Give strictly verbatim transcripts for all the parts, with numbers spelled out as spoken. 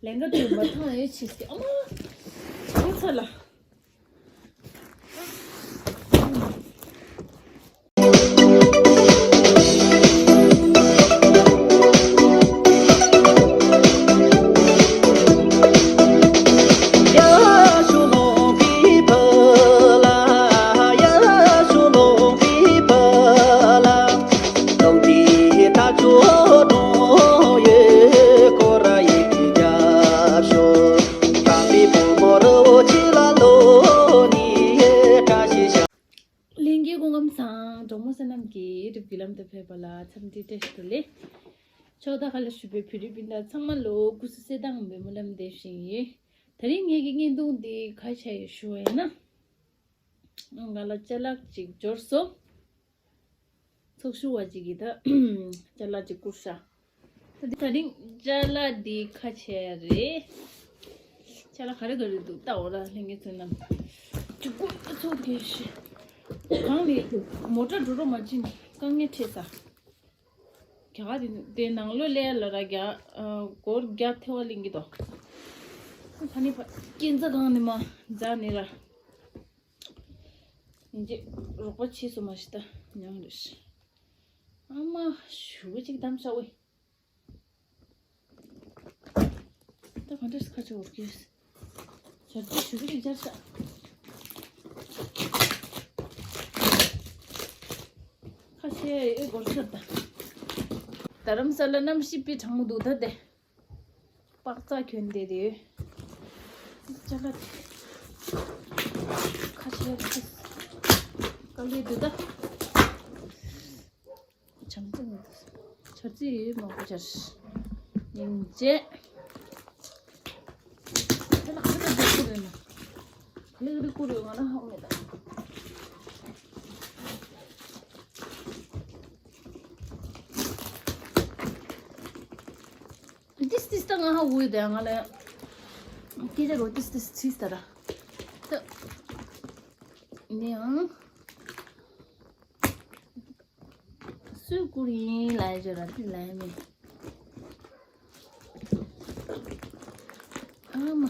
ལན་ག་དུ་མ་ཐང་ཡོད་ཆེ་སྐྱེ་ཨ་མ། ཆང་ཚ་ལ། ལྷན་རྒྱས་སྐུ་ཁམས་བཟང་། གྲོགས་མོ་བསོད་ནམས་ཀྱིས་རིགས་རྒྱུད་ལམ་དུ་ཕེབས་པ་ལ་འཚམས་འདྲི་བཀྲ་ཤིས་བདེ་ལེགས། ཕྱོགས་མཐའ་ཁག་ལ་བཞུགས་པའི་བོད་རིགས་སྤུན་ཟླ་ཚང་མ་ལ་སྐུ་གཟུགས་གསལ་ཐང་པའི་སྨོན་ལམ་འདེབས་བཞིན་ཡོད། དེ་རིང་ངེད་ཀྱི་བརྙན་ཐུང་འདི་ག་རེ་ཆགས་ཡོད་ཞུ་བ་ཡིན་ན། ང་ལ་ཅ་ལག་ཅིག་འབྱོར་སོང་། ཚོགས་ཞུགས་པ་ཅིག་གིས་ད་ཅ་ལག་ཅིག་བསྐུར་ཤག་ད་འདི་ད་རིང་ཅ་ལག་འདི་ཁ་ཕྱེ་རེད། ཅ་ལག་ག་རེ་ག་རེ་འདུག་ལྟ་འོ་ར་ལྷན་རྒྱས་ཚོ་རྣམས། ཅིག་བསྐུར་ཚོགས་དགོས་ཤེ། གང་ནས་མོ་ཊ་འགྲོ་རོགས་མ་བྱིན་དཀའ་ངལ་འཕྲད་ས། རྒྱ་གར་དེ་དེ་ནང་ལོ་ལས་ལ་ར་རྒྱ་སྒོར་བརྒྱ་ཐེ་བ་ལིང་གི་དོ། ཕ་ནི་ཕ་སྐྱེ་འཛའ་གང་ནས་མ་འཛའ་ནི་ར། ཡིན་གཅིག་རོགས་པ་བྱེད་སོ་མ་ཤི་ད་མྱང་རེ་ཤི། ཨ་མ་ཞུ་བ་ཅིག་གཏམ་ཤ་འོས། ད་ག་འདྲས་ཁ་ཆེ་འོར་གྱིས། ཇར་ཇི་ཞུ་གི་རེད་ཇར་ཤ། ཁ་ཤས་ཨེ་སྒོར་ཤར་ད། རྡ་རམ་ས་ལ་གནམ་གཤིས་དཔེ་གྲང་མོ་འདུག་ད་དེ། པགས་ཚག་གྱོན་བསྡད་དེ། ཅ་ལག་ཁ་ཤས་ཁ་ལས་འདུག་ད། བྱམས་བརྩེ་མི་འདུག་ཆར་རྩི་ཡོད་མང་པོ་ཆར། སྙིང་རྗེ། དེ་ལ་ཁ་ལག་འདི་བསྐུར་ཡོད་ན། ཁ་ལག་འདི་བསྐུར་ཡོད་ང་ན་ཧ་མེད་ད། ཏིས་ཏིས་ད་ང་ཧ་འུ་ཡོད་ད་ང་ལ། སྐད་ཆ་རོ་ཏིས་ཏིས་ཚིས་ད་ར། ད། ནི་ཨང་། སུས་བསྐུར་ཡིན་ལབ་ཡ་ཅོ་ར་དེ་ལབ་ཡ་མེད། ཨ་མ།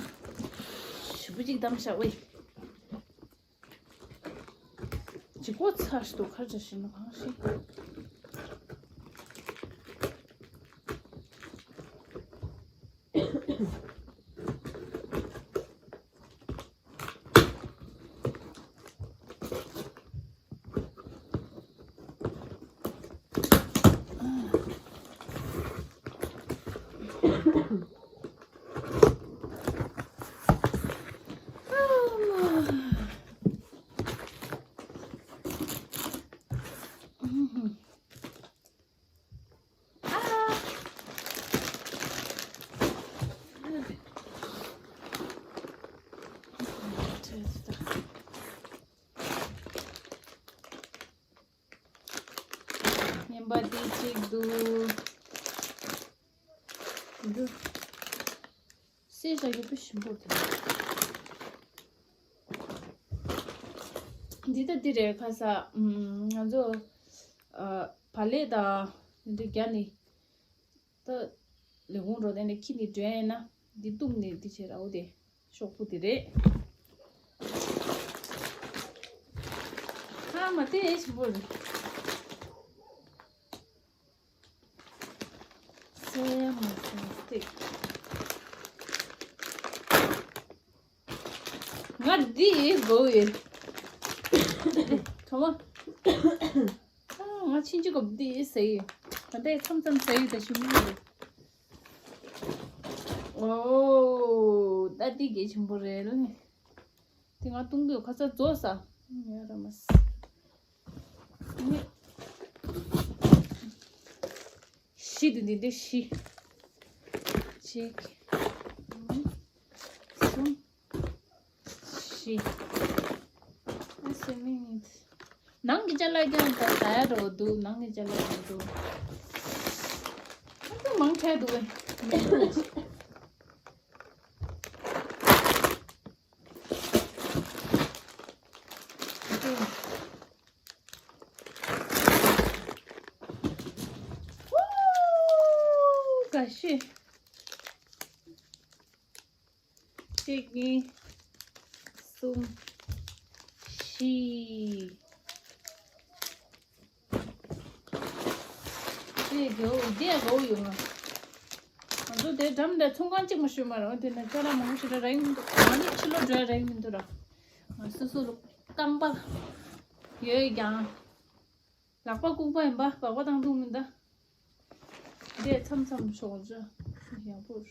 ཞེ་པོ་ཅིག་གཏམ་ཤག་ཝེ། ཅིག་གོ་ཚ་ཞིག་ཏུ་ཁར་ཅ་ཞིག་ནུ་གང་ཞིག་ངན་པ་དེ་གཅིག་འདུག་འདི་སེ་བཞག་རྒྱུ་དཔེ་ཞིམ་པོ་འདུག་འདི་ད་འདི་རེད་ཁ་ས། ང་ཚོ་བག་ལེབ་དང་འདི་རྒྱ་ནི། ད་ལས་ཁུངས་འགྲོ་དེ་ནས་ཁྱི་ནི་འདྲེན་ཡིན་ན་འདི་བཏུམ་ནས་འདི་བྱེད་ར་འོ་དེ་ཤོག་བུ་དེ་རེད། ཁ་མ་དེ་ཞིམ་པོ་རེད། སེ་མ་སེ་སྟེགས། ང་འདི་དགོས་ཡོད། ཁ་མ། ང་ཕྱིན་ཅི་གོ་འདི་ཟེར་ཡོད། ད་ལྟའི་མཚམས་མཚམས་ཟེར་ཡོད་ད་ཞུ་མི་ཡོད། ཨོ། ད་འདི་གལ་ཆེན་པོ་རེད་ལ། དེ་ང་བཏུང་གི་ཁ་ཚ་རྫོགས་ས། ཡ་ར་མ་ས། ནི། བཞི་དེ་འདི་འདི་བཞི། གཅིག་གསུམ། བཞི། ཨ་སེ་མི་ནི། ནང་གི་ཅ་ལག་ཀྱང་ད་ད་ཡ་རོ་འདུག་ནང་གི་ཅ་ལག་ཀྱང་འདུག་ཨ་ད་མང་ཆེ་འདུག་བས། མི་འདུག་ག་ཤེ། གཅིག་གཉིས། གསུམ། བཞི། དེ་དགའ་བོ་དེ་དགའ་བོ་ཡོད་ང་། ང་ཚོ་དེ་འགྲམ་དེ་ཚོང་ཁང་གཅིག་མ་ཤོད་མ་རེད། དེ་ན་ཅ་ལག་མང་པོ་ཞིག་རག་ཡིན་འདུག་ང་ནི་ཕྱི་ལོགས་འགྲོ་ཡ་རག་ཡིན་མི་འདུག་ར། ང་སོ་སོ་ལ་རྐང་པ་ཡོད་ཀྱང་། ལག་པ་ལྐུགས་པ་ཡིན་པ་སྦག་སྦག་བཏང་འདུག་མི་འདའ། འདས་མཚམས་མཚམས་ཤོག་ཅིག་ཡག་པོ་རེད།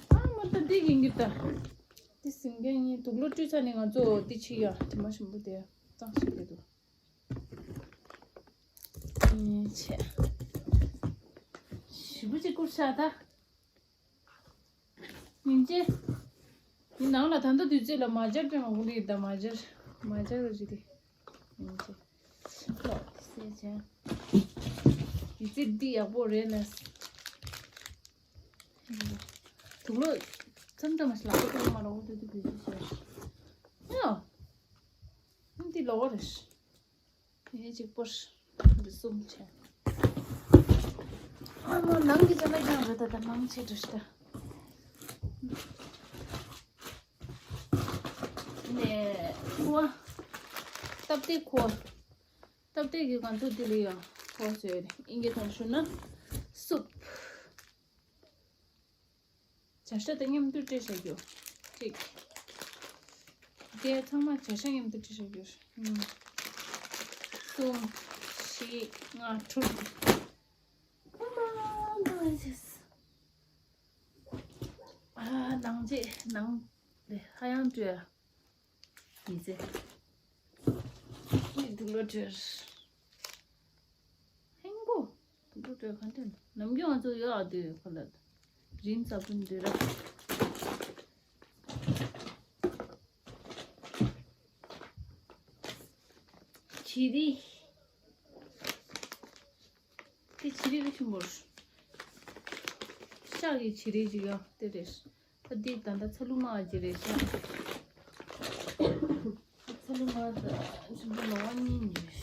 ཨ་མ་ད་འདི་ཡིན་གྱི་ད། འདི་ཟིན་མཁན་ཡིན། དུག་ལོག་བཀྲུས་ཚར་ནས་ང་ཚོ་འདི་ཕྱི་ཡ་དྲི་མ་ཞིམ་པོ་དེ་གཙང་ཞིག་རེད་འདུག་ཨེ་ཆེ། ཞིམ་པོ་ཅིག་བསྐུར་ཤག་ད། སྙིང་རྗེ། འདི་ནང་ལ་ད་ལྟ་དུས་ཚོད་ལ་མ་སྦྱར་དེ་མང་པོ་རེད་ད། མ་སྦྱར། མ་སྦྱར་རོ་ཅིག་དེ། སྙིང་རྗེ། ལོག་སེ་བྱས། དུས་ཚོད་འདི་ཡག་པོ་རེད་ལ། དུག་ལོག་མཚམས་མཚམས་ལག་པ་ཐོག་མ་རོགས་དུས་དུས་དུས་ཚོད་བྱས། ཡ། འདི་ལོག་རེད། དེ་གཅིག་པོར་འདི་གསུམ་བྱས། ཨ་མ་ནང་གི་ཅ་ལག་ཀྱང་རེད་ད། ད་མང་ཆེ་འདྲ་ཞིག་ད། ནས་ཁུ་བ། སྟབས་བདེ་ཁུ་བ། སྟབས་བདེ་གི་ང་ཚོ་འདི་ལ་ཡང་ཁུ་བ་བཟོས་རེད། ཨིན་སྐད་ཐོག་ཞུ་ན་སུབ། བྱ་ཤ་དང་མཉམ་དུ་བཀྲུས་བཞག་རྒྱུ། གཅིག་དེ་ཚང་མ་བྱ་ཤ་མཉམ་དུ་བཀྲུས་བཞག་རྒྱུ། ཨུམ། གསུམ། བཞི། ལྔ། དྲུག་ཨ་མ་ལོས། ཨ་ནང་རྗེས་ནང་ལས་ཧ་ཡང་བཀྲུས་ཡ། ཡིན་ཚེ། ཡིན་དུག་ལོག་བཀྲུས། ཧེང་གོ། དུག་ལོག་བཀྲུས་ག་འདྲ། ནམ་རྒྱུན་ང་ཚོ་ཡོད་ཨ་དུས་ཁོ་ལ། རིན་ས་བུན་དུས་ར། བྱི་རིལ། དེ་བྱི་རིལ་གི་ཆུན་པོ་རེད། ཤ་གི་བྱི་རིལ་ཅིག་ཡང་དེ་རེད། ད་འདི་ད་ལྟ་ཚ་ལུ་མ་ཅིག་རེད་ཤག་ཚ་ལུ་མ་ད་ཆུན་པོ་ལོ་བ་གཉིས་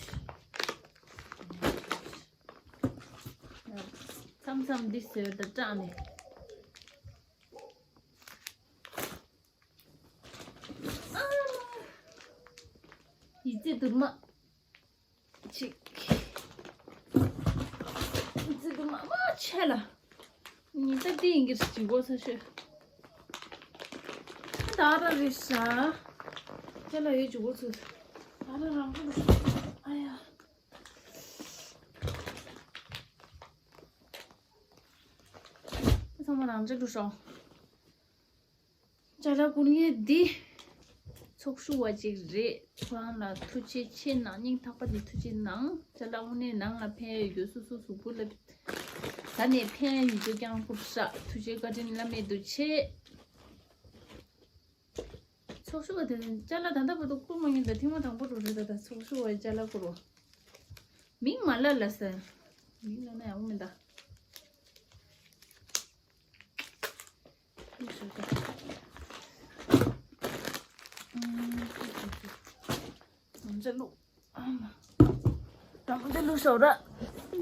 ཉོས། མཚམས་མཚམས་འདི་བཟོས་ད་སྐྲག་ནས། ཨ། ཡི་ཙི་དུར་མ། གཅིག་ཙི་གུ་མ་མ་ཆེ་ལ། ཉི་ཟེར་འདི་ཡིན་གྱི་རེད་གོ་ས་ཤོད། ད་ར་རེད་ཤག་ཅ་ལག་ཡོད་ཅིག་གོ་ཚུལ། ད་ར་རང་གི་ལ། ཨ་ཡ། ཚང་མ་རང་ཅག་ལ་ཤོག་ཅ་ལག་བསྐུར་མཁན་འདི་ཚོགས་ཞུགས་པ་ཅིག་རེད། ཁོ་རང་ལ་ཐུགས་རྗེ་ཆེ་གནང་། སྙིང་ཐག་པ་ནས་ཐུགས་རྗེ་གནང་། ཅ་ལག་དངོས་གནས་ནང་ལ་ཕན་ཡོད་རྒྱུ། སོ་སོ་གཟུགས་པོ་ལ་ད་ནས་ཕན་ཡོད་རྒྱུ་རྐྱང་བསྐུར་ཤག་ཐུགས་རྗེ་བཀའ་དྲིན་བླ་མེད་དུ་ཆེ། ཚོགས་ཞུགས་པ་དེ་ཅ་ལག་ད་ལྟ་བར་དུ་བསྐུར་མ་མྱོང་། ད་ཐེངས་མ་དང་པོ་རུ་རེད། ད་ད་ཚོགས་ཞུགས་པ་ཅ་ལག་བསྐུར་བ། མིང་མ་ལབ་ལ་ཟེར། མིང་ལབ་ན་ཡག་པོ་མིན་ད། ཨུམ། ང་ཚོ་ལུག་ཨ་མ། ད་ང་ཚོ་ལུག་ཤོར་ར།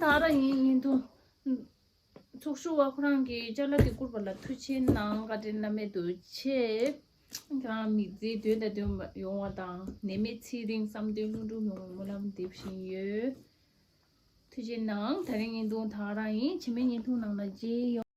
ད་ར་ཡིན་ཡིན་དུ། ཚོགས་ཞུགས་པ་ཁོ་རང་གིས་ཅ་ལག་དེ་བསྐུར་བ་ལ་ཐུགས་རྗེ་གནང་། བཀའ་དྲིན་བླ་མེད་དུ་ཆེ། ཁྱེད་རང་མི་ཚེ་དོན་དང་ལྡན་པ་ཡོང་བ་དང་། ནད་མེད་ཚེ་རིང་། བསམ་དོན་ལྷུན་གྲུབ་ཡོང་བའི་སྨོན་ལམ་འདེབས་བཞིན་ཡོད། ཐུགས་རྗེ་གནང་། ད་རིང་བརྙན་ཐུང་ད་ག་རང་ཡིན། རྗེས་མའི་བརྙན་ཐུང་ནང་ལ་མཇལ་ཡོང་།